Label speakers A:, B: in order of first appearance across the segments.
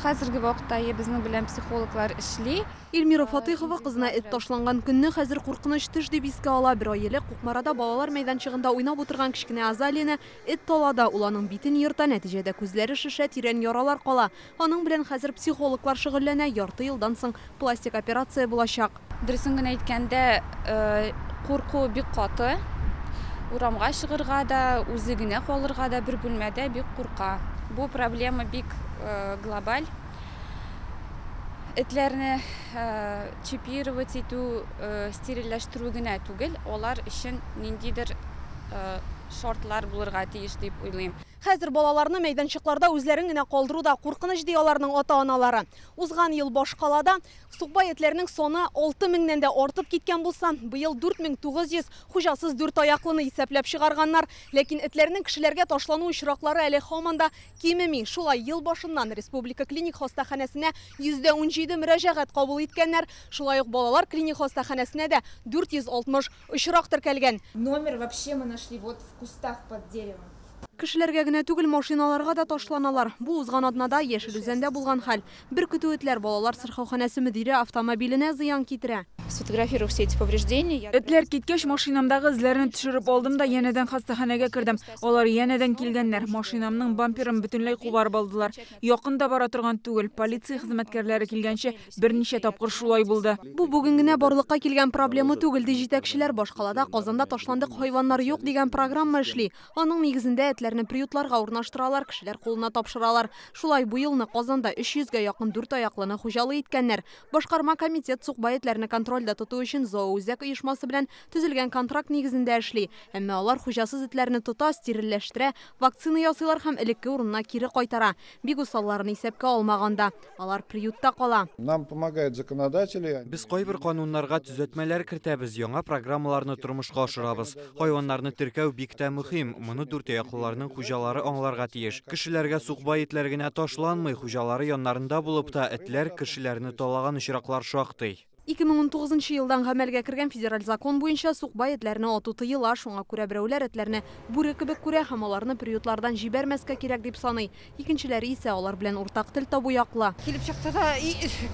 A: Хәзерге вакытта безнең белән психологлар эшли.
B: Эльмира Фатыйхова кызына эт ташланган көнне хәзер куркыныч төш дип искә ала. Бер ай элек Кукмарада балалар мәйданчыгында уйнап утырган кечкенә Азалияне эт талады. Ул аның битен ерта, нәтиҗәдә күзләре шешә, тирән яралар кала. Аның белән хәзер психологлар шөгыльләнә, ярты елдан соң пластик операция булачак.
A: Дөресен генә әйткәндә, курку бик каты. Урамга чыгырга да, үзе генә калырга да бер бүлмәдә бик курка. Бу проблема бик глобаль. Этләрне чипировать итү, стерильләштерү генә түгел, алар өчен ниндидер шартлар булырга тиеш дип уйлыйм.
B: Хәзер балаларны мәйданчыкларда үзләрен генә калдыру да куркыныч, ди аларның ата-аналары. Узган ел башкалада сукбай этләрнең саны 6000-нән дә артып киткән булса, быел 4900 хуҗасыз дүрт аяклыны исәпләп чыгарганнар. Ләкин этләрнең кешеләргә ташлану очраклары әле һаман да кимеми. Шулай, ел башыннан Республика клиник хастаханәсенә 17% мөрәҗәгать кабул иткәннәр. Шулай ук балалар клиник хастаханәсенә дә 460 очрак теркәлгән.
C: Номер вообще мы нашли вот в кустах под деревом.
B: Кешеләргә генә түгел, машиналарга да ташланалар. Бу узган атнада Яшел Үзәндә булган хәл. Бер көтү этләр балалар сырхауханәсе мөдире автомобиленә зыян китерә.
C: Сфотографировав все эти повреждения, я
D: Этләр киткәч, машинамдагы эзләрне төшереп алдым да янәдән хастаханәгә кердем. Алар янәдән килгәннәр. Машинамның бамперын бөтенләй кубарып алдылар. Якын да бара торган түгел. Полиция хезмәткәрләре килгәнче берничә тапкыр шулай булды.
B: Бу бүген генә барлыкка килгән проблема түгел, ди җитәкчеләр. Башкалада Казанда ташландык хайваннар юк дигән программа эшли. Аның нигезендә этләрне приютларга урнаштыралар, кешеләр кулына тапшыралар. Шулай, бу елны Казанда 300гә якын дүрт аяклыны хуҗалы иткәннәр. Башкарма комитет сукбай этләрне контрольдә тоту өчен Зооүзәк оешмасы белән төзелгән контракт нигезендә эшли. Әмма алар хуҗасыз этләрне тота, стерильләштерә, вакцина ясыйлар һәм элекке урынына кире кайтара. Бик усалларын исәпкә алмаганда, алар приютта кала.
E: Нам помогают законодатели.
F: Без кайбер кануннарга төзәтмәләр кертәбез, яңа программаларны тормышка ашырабыз. Хайваннарны теркәү бик тә мөһим. Моны дүрт аяклыларның хуҗалары аңларга тиеш. Кешеләргә сукбай этләр генә ташланмый, хуҗалары яннарында булып та этләр кешеләрне талаган очраклар шактый.
B: 2019 елдан гамәлгә кергән федераль закон буенча сукбай этләрне ату тыела. Шуңа күрә берәүләр этләрне бүре кебек күрә һәм аларны приютлардан җибәрмәскә кирәк дип саный. Икенчеләре исә алар белән уртак тел табу яклы.
G: Килеп чыкты да,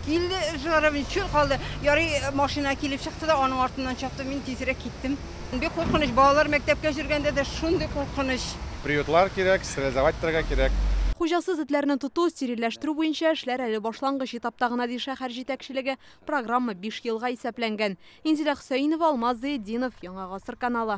G: килде, жарым чүл калды. Ярый, машина килеп чыкты да, аның артыннан чапты, мин тизрәк киттем. Бик куркыныч, балалар мәктәпкә йөргәндә дә шундый куркыныч.
H: Приютлар кирәк, стерилизовать итәргә кирәк.
B: Хуҗасыз этләрне тоту, стерильләштерү буенча эшләр әле башлангыч этапта гына, ди шәһәр җитәкчелеге. Программа 5 елга исәпләнгән. Инзилә Хөсәенова, Алмаз Зыятдинов, Яңа Гасыр каналы.